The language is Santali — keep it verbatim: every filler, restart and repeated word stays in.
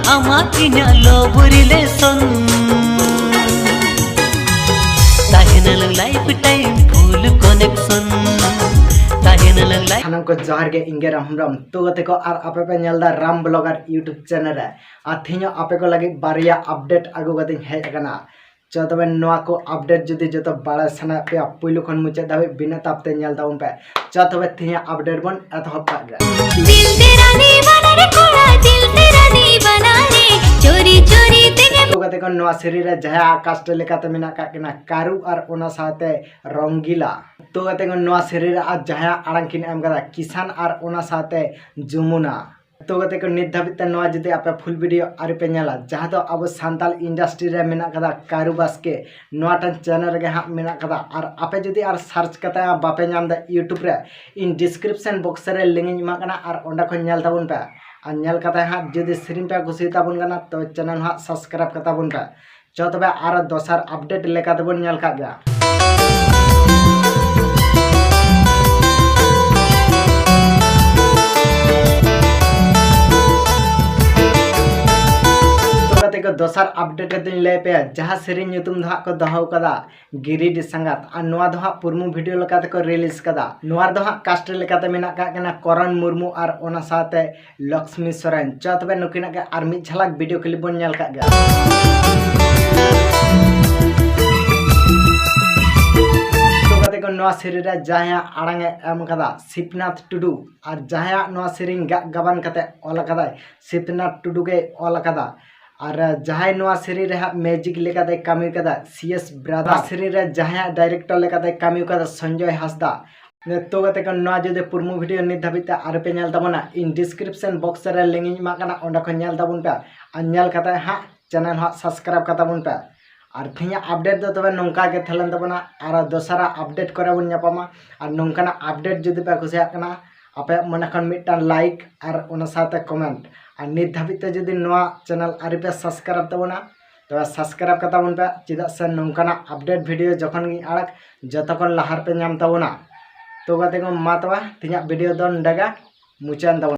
ᱟᱢᱟᱜ ᱤᱧᱟᱹᱜ love relation ᱛᱟᱦᱮᱱᱟᱞᱟᱝ lifetime full connection ᱛᱟᱦᱮᱱᱟᱞᱟᱝ life ᱥᱟᱱᱟᱢ ᱠᱚ ᱡᱚᱦᱟᱨ ᱜᱮ, ᱤᱧ ᱜᱮ ᱨᱟᱢ ᱨᱟᱢ᱾ ᱛᱚ ᱜᱟᱛᱮ ᱠᱚ, ᱟᱨ ᱟᱯᱮ ᱯᱮ ᱧᱮᱞ ᱮᱫᱟ ᱨᱟᱢ blogger YouTube channel ᱨᱮ᱾ ᱟᱨ ᱛᱮᱦᱮᱧ ᱦᱚᱸ ᱟᱯᱮ ᱠᱚ ᱞᱟᱹᱜᱤᱫ ᱵᱟᱨᱭᱟ update ᱟᱹᱜᱩ ᱠᱟᱛᱮᱧ ᱦᱮᱡ ᱟᱠᱟᱱᱟ᱾ ᱪᱚ ᱛᱚᱵᱮ ᱱᱚᱣᱟ ᱠᱚ update ᱡᱩᱫᱤ ᱡᱚᱛᱚ ᱵᱟᱲᱟᱭ ᱥᱟᱱᱟᱭᱮᱫ ᱯᱮᱭᱟ, ᱯᱩᱭᱞᱩ ᱠᱷᱚᱱ ᱢᱩᱪᱟᱹᱫ ᱫᱷᱟᱹᱵᱤᱡ ᱵᱤᱱᱟᱹ ᱛᱟᱯ ᱛᱮ ᱧᱮᱞ ᱛᱟᱵᱚᱱ ᱯᱮ᱾ ᱪᱚ ᱛᱚᱵᱮ ᱛᱮᱦᱮᱧᱟᱜ update ᱵᱚᱱ ᱮᱛᱚᱦᱚᱵ ᱠᱟᱜ ᱜᱮ᱾ ᱫᱤᱞ ᱛᱮᱨᱟ ᱫᱤᱣᱟᱱᱟ ᱨᱮ ᱠᱚᱲᱟ, ᱫᱤᱞ ᱛᱮᱨᱟ ᱫᱤᱣᱟᱱᱟ ᱨᱮ, ᱪᱳᱨᱤ ᱪᱳᱨᱤ ᱛᱮᱜᱮ ᱛᱚ ᱜᱟᱛᱮ ᱠᱚ, ᱱᱚᱣᱟ ᱥᱮᱨᱮᱧ ᱨᱮ ᱡᱟᱦᱟᱸᱭᱟᱜ cast ᱞᱮᱠᱟᱛᱮ ᱢᱮᱱᱟᱜ ᱠᱟᱜ ᱠᱤᱱᱟ ᱠᱟᱨᱩ ᱟᱨ ᱚᱱᱟ ᱥᱟᱶᱛᱮ ᱨᱚᱝᱜᱤᱞᱟ᱾ ᱛᱚ ᱜᱟᱛᱮ ᱠᱚ, ᱱᱚᱣᱟ ᱥᱮᱨᱮᱧ ᱨᱮ ᱟᱨ ᱡᱟᱦᱟᱸᱭᱟᱜ ᱟᱲᱟᱝ ᱠᱤᱱ ᱮᱢ ᱠᱟᱫᱟ ᱠᱤᱥᱟᱱ ᱟᱨ ᱚᱱᱟ ᱥᱟᱶᱛᱮ ᱡᱩᱢᱩᱱᱟ᱾ ᱛᱚ ᱜᱟᱛᱮ ᱠᱚ, ᱱᱤᱛ ᱫᱷᱟᱹᱵᱤᱡ ᱛᱮ ᱱᱚᱣᱟ ᱡᱩᱫᱤ ᱟᱯᱮ full video ᱟᱹᱣᱨᱤ ᱯᱮ ᱧᱮᱞᱟ, ᱡᱟᱦᱟᱸ ᱫᱚ ᱟᱵᱚ ᱥᱟᱱᱛᱟᱲ industry ᱨᱮ ᱢᱮᱱᱟᱜ ᱠᱟᱫᱟ ᱠᱟᱨᱩ ᱵᱟᱥᱠᱮ, ᱱᱚᱣᱟ ᱴᱟᱝ channel ᱨᱮᱜᱮ ᱦᱟᱸᱜ ᱢᱮᱱᱟᱜ ᱠᱟᱫᱟ᱾ ᱟᱨ ᱟᱯᱮ ᱡᱩᱫᱤ ᱟᱨ search ᱠᱟᱛᱮ ᱵᱟᱯᱮ ᱧᱟᱢ ᱮᱫᱟ YouTube ᱨᱮ, ᱤᱧ description box ᱨᱮ link ᱤᱧ ᱮᱢᱟᱜ ᱠᱟᱱᱟ, ᱟᱨ ᱚᱸᱰᱮ ᱠᱷᱚᱱ ᱧᱮᱞ ᱛᱟᱵᱚᱱ ᱯᱮ᱾ ᱟᱨ ᱧᱮᱞ ᱠᱟᱛᱮ ᱦᱟᱸᱜ ᱡᱩᱫᱤ ᱥᱮᱨᱮᱧ ᱯᱮ ᱠᱩᱥᱤ ᱛᱟᱵᱚᱱ ᱠᱟᱱᱟ, ᱛᱚ channel ᱦᱟᱸᱜ subscribe ᱠᱟᱛᱟ ᱵᱚᱱ ᱯᱮ᱾ ᱪᱚ ᱛᱚᱵᱮ ᱟᱨᱚ ᱫᱚᱥᱟᱨ update ᱞᱮᱠᱟ ᱛᱮᱵᱚᱱ ᱧᱮᱞ ᱠᱟᱜ ᱜᱮᱭᱟ᱾ ᱛᱚ ᱜᱟᱛᱮ ᱠᱚ, ᱫᱚᱥᱟᱨ update ᱨᱮᱫᱚᱧ ᱞᱟᱹᱭ ᱯᱮᱭᱟ, ᱡᱟᱦᱟᱸ ᱥᱮᱨᱮᱧ ᱧᱩᱛᱩᱢ ᱫᱚ ᱦᱟᱸᱜ ᱠᱚ ᱫᱚᱦᱚ ᱠᱟᱫᱟ ᱜᱤᱨᱤᱰᱤ ᱥᱟᱸᱜᱟᱛ, ᱟᱨ ᱱᱚᱣᱟ ᱫᱚ ᱦᱟᱸᱜ promo video ᱞᱮᱠᱟ ᱛᱮᱠᱚ release ᱠᱟᱫᱟ᱾ ᱱᱚᱣᱟ ᱨᱮᱫᱚ ᱦᱟᱸᱜ cast ᱞᱮᱠᱟᱛᱮ ᱢᱮᱱᱟᱜ ᱠᱟᱜ ᱠᱤᱱᱟ ᱠᱚᱨᱚᱱ ᱢᱩᱨᱢᱩ ᱟᱨ ᱚᱱᱟ ᱥᱟᱶᱛᱮ ᱞᱚᱠᱥᱢᱤ ᱥᱚᱨᱮᱱ᱾ ᱪᱚ ᱛᱚᱵᱮ ᱱᱩᱠᱤᱱᱟᱜ ᱜᱮ ᱟᱨ ᱢᱤᱫ ᱡᱷᱟᱞᱟᱠ video clip ᱵᱚᱱ ᱧᱮᱞ ᱠᱟᱜ ᱜᱮᱭᱟ᱾ ᱛᱚ ᱜᱟᱛᱮ ᱠᱚ, ᱱᱚᱣᱟ ᱥᱮᱨᱮᱧ ᱨᱮ ᱡᱟᱦᱟᱸᱭᱟᱜ ᱟᱲᱟᱝ ᱮ ᱮᱢ ᱠᱟᱫᱟ ᱥᱤᱵᱱᱟᱛᱷ ᱴᱩᱰᱩ, ᱟᱨ ᱡᱟᱦᱟᱸᱭᱟᱜ ᱱᱚᱣᱟ ᱥᱮᱨᱮᱧ ᱜᱟᱜ ᱜᱟᱵᱟᱱ ᱠᱟᱛᱮ ᱚᱞ ᱠᱟᱫᱟᱭ ᱥᱤᱵᱱᱟᱛᱷ ᱴᱩᱰᱩ ᱜᱮᱭ ᱚᱞ ᱠᱟᱫᱟ᱾ ᱟᱨ ᱡᱟᱦᱟᱸᱭ ᱱᱚᱣᱟ ᱥᱮᱨᱮᱧ ᱨᱮ ᱦᱟᱸᱜ music ᱞᱮᱠᱟᱛᱮ ᱠᱟᱹᱢᱤ ᱠᱟᱫᱟ ᱥᱤ ᱮᱥ ᱵᱨᱟᱫᱟᱨ᱾ ᱥᱮᱨᱮᱧ ᱨᱮ ᱡᱟᱦᱟᱸᱭᱟᱜ director ᱞᱮᱠᱟᱛᱮ ᱠᱟᱹᱢᱤ ᱠᱟᱫᱟ ᱥᱚᱧᱡᱚᱭ ᱦᱟᱸᱥᱫᱟ᱾ ᱛᱚ ᱜᱟᱛᱮ ᱠᱚ, ᱱᱚᱣᱟ ᱡᱩᱫᱤ promo video ᱱᱤᱛ ᱫᱷᱟᱹᱵᱤᱡ ᱛᱮ ᱟᱹᱣᱨᱤ ᱯᱮ ᱧᱮᱞ ᱛᱟᱵᱚᱱᱟ, ᱤᱧ description box ᱨᱮ link ᱤᱧ ᱮᱢᱟᱜ ᱠᱟᱱᱟ, ᱚᱸᱰᱮ ᱠᱷᱚᱱ ᱧᱮᱞ ᱛᱟᱵᱚᱱ ᱯᱮ᱾ ᱟᱨ ᱧᱮᱞ ᱠᱟᱛᱮ ᱦᱟᱸᱜ channel ᱦᱟᱸᱜ subscribe ᱠᱟᱛᱟ ᱵᱚᱱ ᱯᱮ᱾ ᱟᱨ ᱛᱮᱦᱮᱧᱟᱜ update ᱫᱚ ᱛᱚᱵᱮ ᱱᱚᱝᱠᱟ ᱜᱮ ᱛᱟᱦᱮᱸ ᱞᱮᱱ ᱛᱟᱵᱚᱱᱟ, ᱟᱨ ᱫᱚᱥᱟᱨᱟᱜ update ᱠᱚᱨᱮ ᱵᱚᱱ ᱧᱟᱯᱟᱢᱟ᱾ ᱟᱨ ᱱᱚᱝᱠᱟᱱᱟᱜ update ᱡᱩᱫᱤ ᱯᱮ ᱠᱩᱥᱤᱭᱟᱜ ᱠᱟᱱᱟ, ᱟᱯᱮᱭᱟᱜ ᱢᱚᱱᱮ ᱠᱷᱚᱱ ᱢᱤᱫᱴᱟᱝ like ᱟᱨ ᱚᱱᱟ ᱥᱟᱶᱛᱮ comment᱾ ᱟᱨ ᱱᱤᱛ ᱫᱷᱟᱹᱵᱤᱡ ᱛᱮ ᱡᱩᱫᱤ ᱱᱚᱣᱟ channel ᱟᱹᱣᱨᱤ ᱯᱮ subscribe ᱛᱟᱵᱚᱱᱟ, ᱛᱚᱵᱮ subscribe ᱠᱟᱛᱟ ᱵᱚᱱ ᱯᱮ, ᱪᱮᱫᱟᱜ ᱥᱮ ᱱᱚᱝᱠᱟᱱᱟᱜ update video ᱡᱚᱠᱷᱚᱱ ᱜᱤᱧ ᱟᱲᱟᱜ, ᱡᱚᱛᱚ ᱠᱷᱚᱱ ᱞᱟᱦᱟ ᱨᱮᱯᱮ ᱧᱟᱢ ᱛᱟᱵᱚᱱᱟ᱾ ᱛᱚ ᱜᱟᱛᱮ ᱠᱚ, ᱢᱟ ᱛᱚᱵᱮ ᱛᱮᱦᱮᱧᱟᱜ video ᱫᱚ ᱱᱚᱸᱰᱮ ᱜᱮ ᱢᱩᱪᱟᱹᱫ ᱮᱱ ᱛᱟᱵᱚᱱᱟ᱾